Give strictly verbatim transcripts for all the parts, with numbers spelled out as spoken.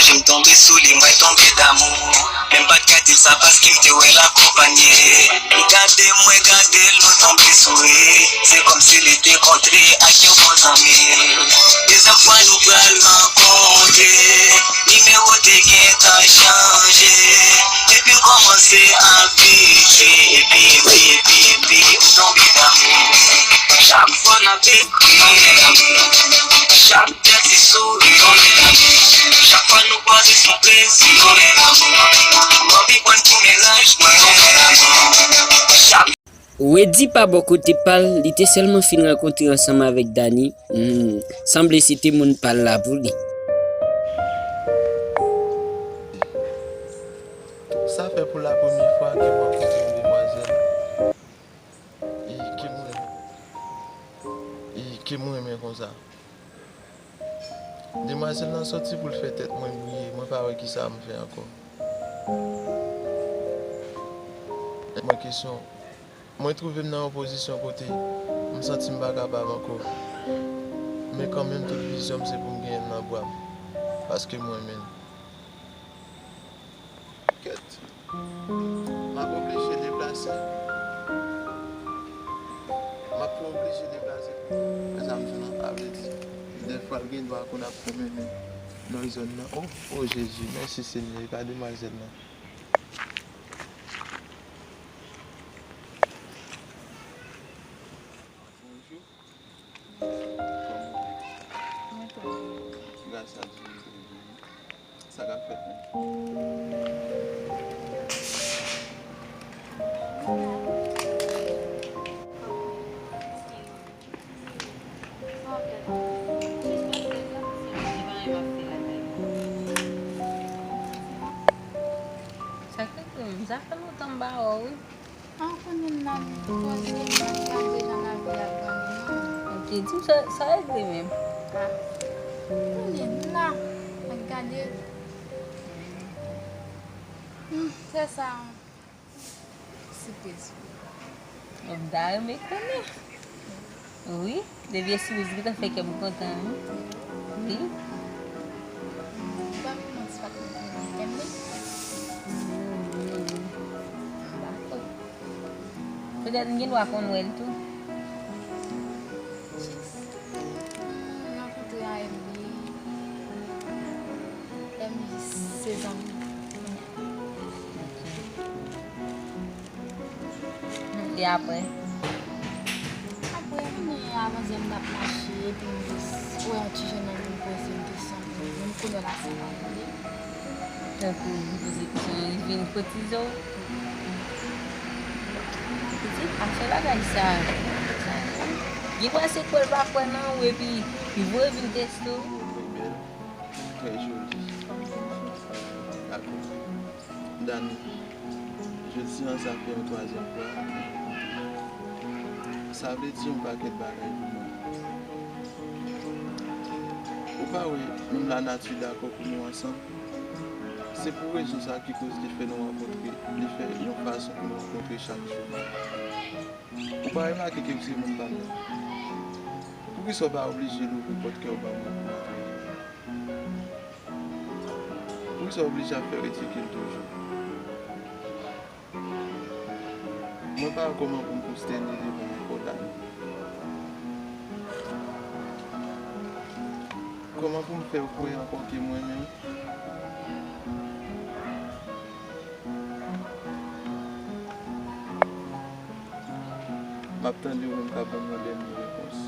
Jan m tonbe sou li, mwen tonbe damou. Men m pa t ka di l sa paske m te wè l akonpanye. Li gade mwen, gade l, nou tonbe souri. Se kòmsi li te kontre ak yon bon zanmi l. Dezyèm fwa nou pral rankontre. Nimewo te gentan chanje. Depi l kòmanse abitye, epi, epi, epi, epi, m tonbe damou. Chak fwa n ap ekri, chak tèt li souri. Chak fwa nou kwaze sou plezi. Anvi pran koumèlaj mwen. Chak Wendy pa bò kote pa l, li te sèlman fin rankontre ansanm avèk Dany. Hmm, sanble se te moun pa l la pou li. Sa fè pou la premye fwa ke m rankontre yon demwazèl e ke m renmen, e ke m renmen konsa. Demwazèl lan sòti pou l fè tèt mwen briye, mwen pa wè kisa m fè ankò. Mwen kesyon, mwen twouve m nan yon pozisyon kote m santi m pa kapab ankò. Men kanmenm tout vizyon m se pou m genyen l nan bra m, paske m renmen l. Kèt. M ap oblije deplase. M ap oblije deplase. Wè sa m di w lan, sa vle di, dèfwa l gen dwa konn ap pwomennen nan zòn nan. O, o Jezi, mèsi Senyè, e pa demwazèl lan. Bonjou. Kòman w ye? Mwen trè byen. Gras a Dye, m trè byen. Sa k ap fèt menm? Sa k rive menm? Sa fè lontan m pa wè w wi. A, konnen m nan koze, m nan gade jan lavi a pran li non. Ok, di m sa, sa regle menm. A, konnen m nan, m nan gade. Hmm, se sa. Sipriz. M ta renmen konnen. Wi, depi e sipriz li ta fè kè m kontan wi. Wi. Ou pa konnen si pa t konn konn kè m wi. M pa kwè. Petèt m gen dwa konn wè l tou. Jis m rankontre a Emily. Emily se zanmi. E apre? Apre, konnen avan yè m t ap mache, epi m jis wè yon ti jèn nonm vin poze m kesyon, epi m konnen l ap sipòte li. Tankou vin poze kesyon, li vin kotize w. Pitit, afè bagay sa. Gen pwen se kwè l pa kwè nan ou, epi li voye vin teste w. Trè bèl, trè joli. Dakò. Dani, jodi a sa fè yon twazyèm fwa. Sa vle di yon pakèt bagay pou mwen. Ou pa wè, menm lanati dakò pou nou ansanm. Se pou rezon sa ki koz li fè nou rankontre, li fè yon fason pou nou rankontre chak jou. Ou pa remake ke ou se moun pa m nan? Poukisa w pa oblije louvri pòt kè w ban mwen pou m antre? Poukisa w oblije ap fè ridikil toujou? Mwen pa wè kòman pou m pwostène devan w ankò, Dani. Kòman pou m fè w kwè ankò ke mwen menm? M ap tande w menm k ap ban m yon dènye repons.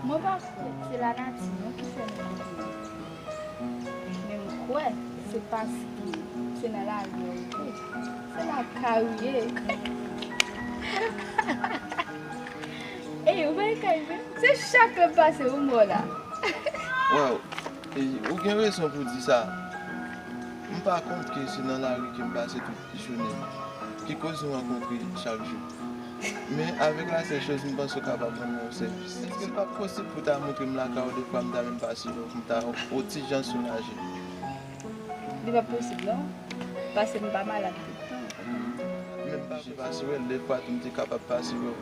Mwen pa kwè se lanati non ki fè nou konnen. Men m kwè se paske se nan lari yo rete. Se la kay ou ye. Ey, ou bay kay vre? Se chak lè m pase ou m wè w la. Waw, e, ou gen rezon pou di sa. M pa kont ke se nan lari ke m pase tout jounen m, ki koz nou rankontre chak jou. Men avèk la sèl choz, m panse w kapab rann mwen yon sèvis. Èske l p ap posib pou w ta montre m lakay ou defwa m ta menm pase wè w, pou m ta yon ti jan soulaje? Li p ap posib non, paske m pa malad tout tan. Men m pa oblije pase wè l, defwa tou m te kapab pase wè w.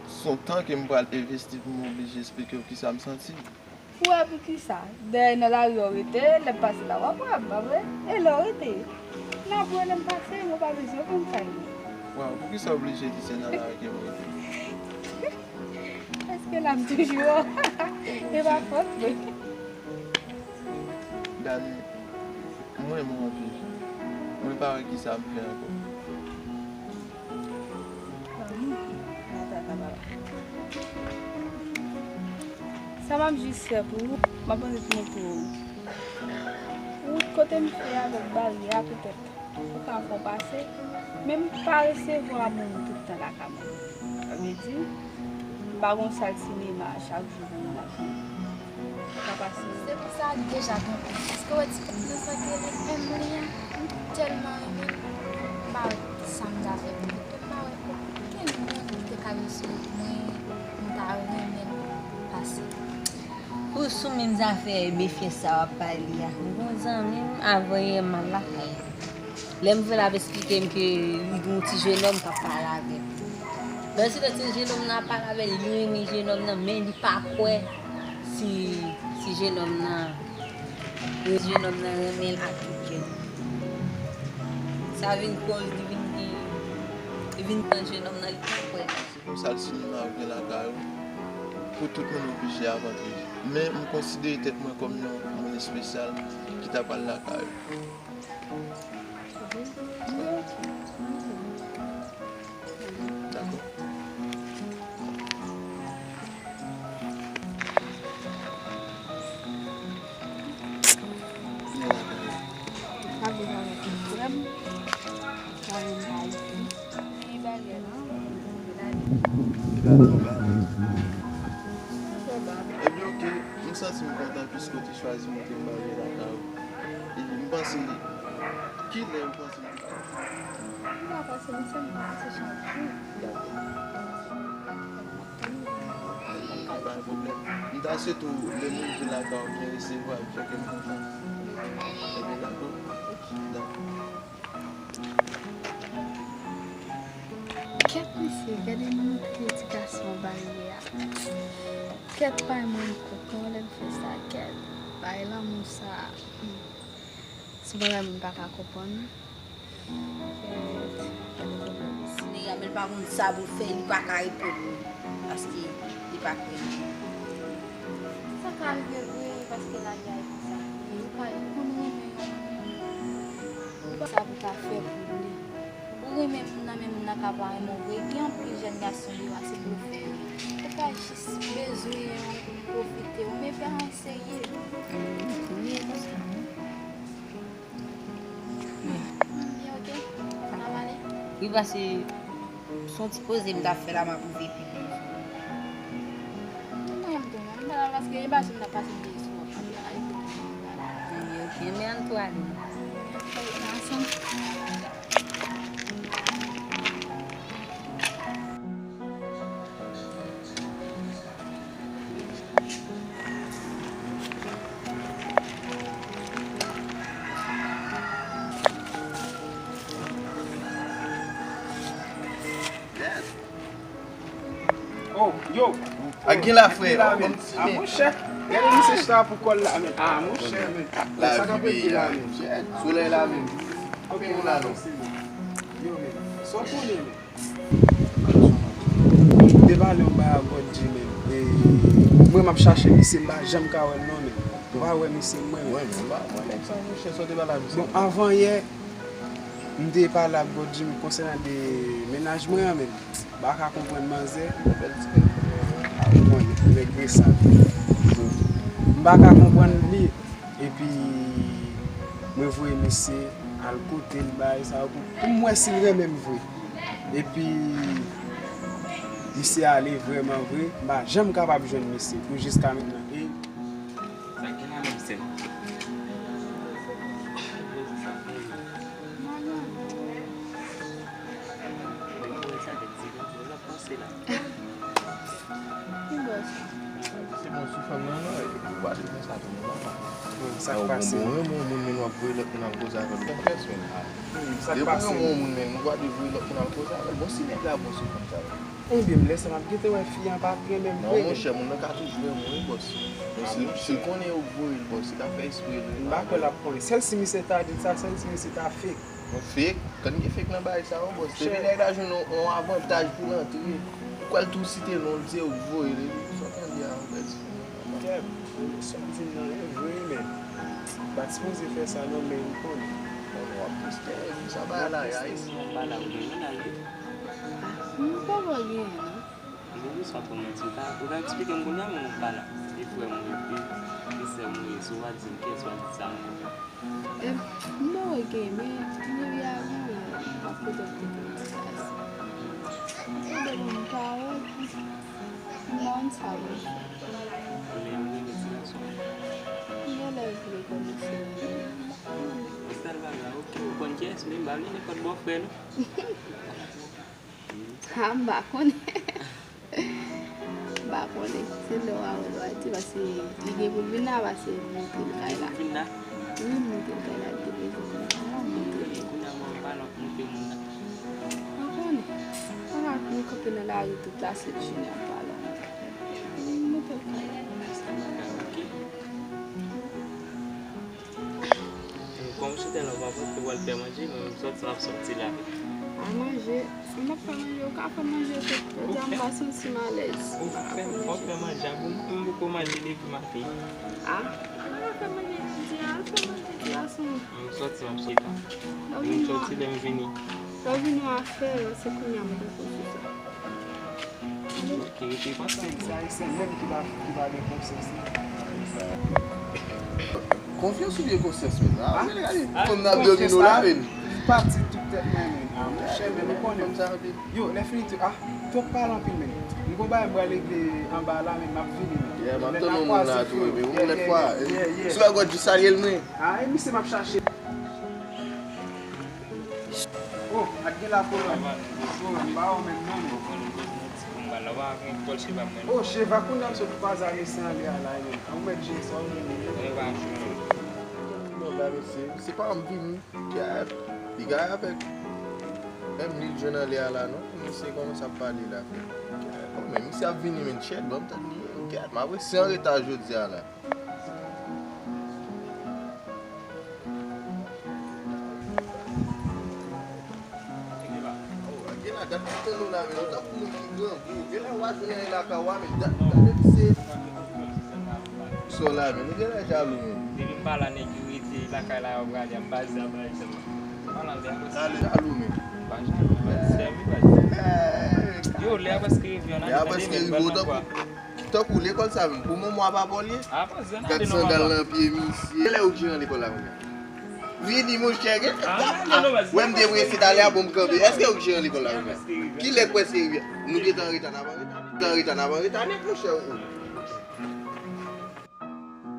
S on tan ke m pral envesti pou m oblije esplike w kisa m santi. Ou wè poukisa? Dèyè nan lari w rete, lè m pase la w ap wè m, pa vre? E lè w rete? N ap wè lè m pase, mwen pa bezwen konn sa ye. Waw, poukisa w oblije di se nan lari ke m rete? Èske l ap toujou an? E pa fòt mwen. Dani, m renmen w anpil. Mwen pa wè kisa m fè ankò. Sa m ap jis fè pou ou, m ap poze ti mo pou ou. Wout kote m fè avèk baryè a, petèt ou ka fè w pase, men m pa resevwa moun tout tan lakay mwen. Sa vle di, m pa gon sal sinema chak jou pou moun ap vini. Ou ka pase. Se pou sa deja gen plis. Èske w wè ti kòb nan sa ki rele M li a? M tèlman renmen l. M pa wè sa m ta fè pou li. M pa wè okenn moun ki te ka resevwa mwen, m ta renmen l pase. Ou sou menm zafè mefyans sa w ap pale a. M gon zanmi m, avan yè m al lakay li. Lè m vin l ap esplike m ke li gen yon ti jenòm k ap pale avè l. Pandan se tan ti jenòm nan ap pale avè l, li renmen jenòm nan, men li pa kwè si, si jenòm nan, jenòm nan renmen l ak tout kè l. Sa vin koz li vin gen, li vin tann jenòm nan, li pa kwè nan jenòm. Sal sinema yo gen lakay ou, pou tout moun oblije ap antre. Men m konsidere tèt mwen kòm yon moun espesyal ki ta pral lakay ou. Dakò. Ebyen, oke, m santi m kontan piske w te chwazi montre m baryè lakay ou. E m panse, kilè ou panse m te ka... M pa panse, m santi m pase chak jou. Dakò. Pa gen pwoblèm. M ta swete w, lè m rive lakay ou, byen resevwa m, fè kè m kontan. Ebyen, dakò. Dakò. Kèt mesye, gade m montre ti gason baryè a. Kèt pa mwen m kontan lè m fè sa, kèt. Bay lanmou sa. Hmm. Se bagay moun pa ka konprann. Kèt, gade kote mesye. Nèg la menm pa konn sa pou l fè, li pa ka reponn mwen. Paske li pa kwè nan mwen. Sa ka rive vre, paske lagay konsa. Ou ka, ou konn renmen yon moun. Ou pa sa pou ta fè pou li. Ou renmen moun nan, men moun nan ka pa renmen w vre. Gen anpil jèn gason deyò a, se blofè yo ye. Ou pa jis bezwen yo pwofite w, men fè yon serye. Wi, konsa, wi. Wi. Wi, oke. N ap ale. Wi, pase se yon ti poze m t ap fè la, m ap rive pi lwen. Mwen menm tou, mwen, m pa la paske e pa sou m t ap pase m te sou w ap pale a, e pou mwen m pa la. Wi, oke, men ann tou ale. Ansanm. Oh, yo. Ak gen la, frè. Ah, monchè. Gade misye sa pou kòl la, men. Ah, monchè, men. Sa k ap pete la, men. Solèy la, men. Ok, ou la, non. Yo, men. Sa w konnen, men. M te pale yon bagay ak Bòdji, men. E, mwen, m ap chache misye, m pa janm ka wè l, non, men. M pa wè misye, mwen, men. Bon, avan yè, m te pale ak Bòdji konsènan de mennaj mwen an, men. M pa ka konprann manzè. Ou konnen, nèg resan. M pa ka konprann li. Epi, mwen voye misye al kote l, bagay sa yo, pou, pou m wè si l renmen m vre. Epi, misye ale vrèman vre, m pa janm kapab jwenn misye pou jiska mentnan. E, sa gen la menm, sè m? Ki bò sa? Se bon sou fanm nan, non, e ou pa te konsa tou, non, papa. Sa k pase? Ou bon, bon, renmen yon moun, men w ap voye lòt moun al koze avè l, ou konprann? Sa k pase? Depi w renmen yon moun, men ou pa dwe voye lòt moun al koze avè l. Bon, si nèg la bon sou fanm sa, Ebyen, m lè sa m ap gentan wè fi a pa t renmen m vre. Non, monchè, moun nan ka toujou renmen w, wi, bòs. Men si, si l konnen yo voye l, bòs, li ka fè espre l, wi. M pa kwè l ap konnen. Sèl si misye ta di l sa, sèl si misye ta fake. Mwen fake? Kan gen fake nan bagay sa yo, bòs? Depi nèg la jwenn yon, yon avantaj pou l antre, ou kwè l tou site non l, se yo k voye l, epi sa w tande a, bèl ti fi. Kèt, sa w di m nan e vre, men m pa t sipoze fè sa non, men m konnen. Bon, w ap teste, sa bagay la, ya, isi. M pa la, ou gen mennaj, wi. M pa wè genyen, non. Depi sa pou mwen di, ou ka, ou ka eksplike m kounye a, men ou pa la. E frè m ou ye, e, e sè m ou ye, si w pa di m kiyès, w a di sa m. E, m pa wè genyen, men m rive a genyen, m ap pote w te pou ti kaz. Ou konnen m pa wè, m pa konn sa vre. Ou le m rele ti gason. M genlè vle kòmanse rele. Ou sèl bagay la, oke, ou konn kiyès, men m pa vle nenpòt bòfrè, non. Ha, m pa konnen. M pa konnen. Se lè w a wè l w a di, paske li gen pou l vin la, paske m montre l kay la. Vin la? Wi, m montre l kay la, li te bezwen vin kay la, m montre l. Kounye a mwen pa la pou montre moun nan. M pa konnen. Kounye a nou kanpe nan lari tout la, se jounen ap pale. M montre l kay la. Ok. Kòm se tèlman pa vre, ou pral fè manje, mwen menm sòti, m ap sòti la. A manje, si m ap fè manje, ou ka fè manje tou. Jodi a m pa santi m alèz. Ou fè, ou fè manje a pou mwen, m poko manje depi maten. A, ou pa fè manje jodi a, al fè manje jodi a sou mwen. M sòti, m ap chita. M sòti lè m vini. Lè w vini w a fè, se kounye a m poko sou sa. Ok, rete konsa. Se Ayisyen menm ki pa, ki pa gen konsyans li. Konfyans oubyen konsyans menm? A, men gade fanm nan domine w la, men. Li pati tout tèt mwen, men. A, monchè, men nou konnen. Yo, lè fini tou, a, twòp pale anpil, men. M gon bagay m pral regle anba la, men m ap vini, men. Yeah, m ap tann yon moun la tou, men yon lòt fwa. Si w wè gòt, jis salye l, men. A, e misye m ap chache. Oh, ak gen la kolòn. Oh, m pa wè w menm non, men. Oh, Cheva, kounye a m sot kwaze a mesye anlè a la, men. Ou mèt jere sa, ou mèt jere. Mesye, se pa m vini. Kèt. Li gay avèk. Menm li l jwenn anlè a la, non. Mesye kòmanse ap pale la. Bon, men misye ap vini, men, chèt, ban m tann li. Kèt, m ap rete an reta jodi a la. Gen la, dat ki tann ou la, men ou tankou moun ki grangou. Gen lè w a jwenn anyen lakay ou a, men dat, dat depi se. Sò la, men nou gen lè jalou, men. Depi m pa la, nèg yo rete lakay la, yo prale, y ap baze a bay sèlman. Talè jalou, men. Pa jalou, pa sèvi, pa. Yo, lè a prèske rive, ann ale tande, men, ban nan kwa. Tankou lekòl sa menm, pou moman w ap apòl ye? Gad sandal nan pye misye. Kilè ou k jere lekòl la kounye a? Vini, monchè, gen. Wè m te prese talè a, bon, m kanpe. Èske ou k jere lekòl la kounye a? Kilè k prèske rive? Nou gentan anreta, n ap anreta. Gentan anreta, n ap anreta nèt, monchè.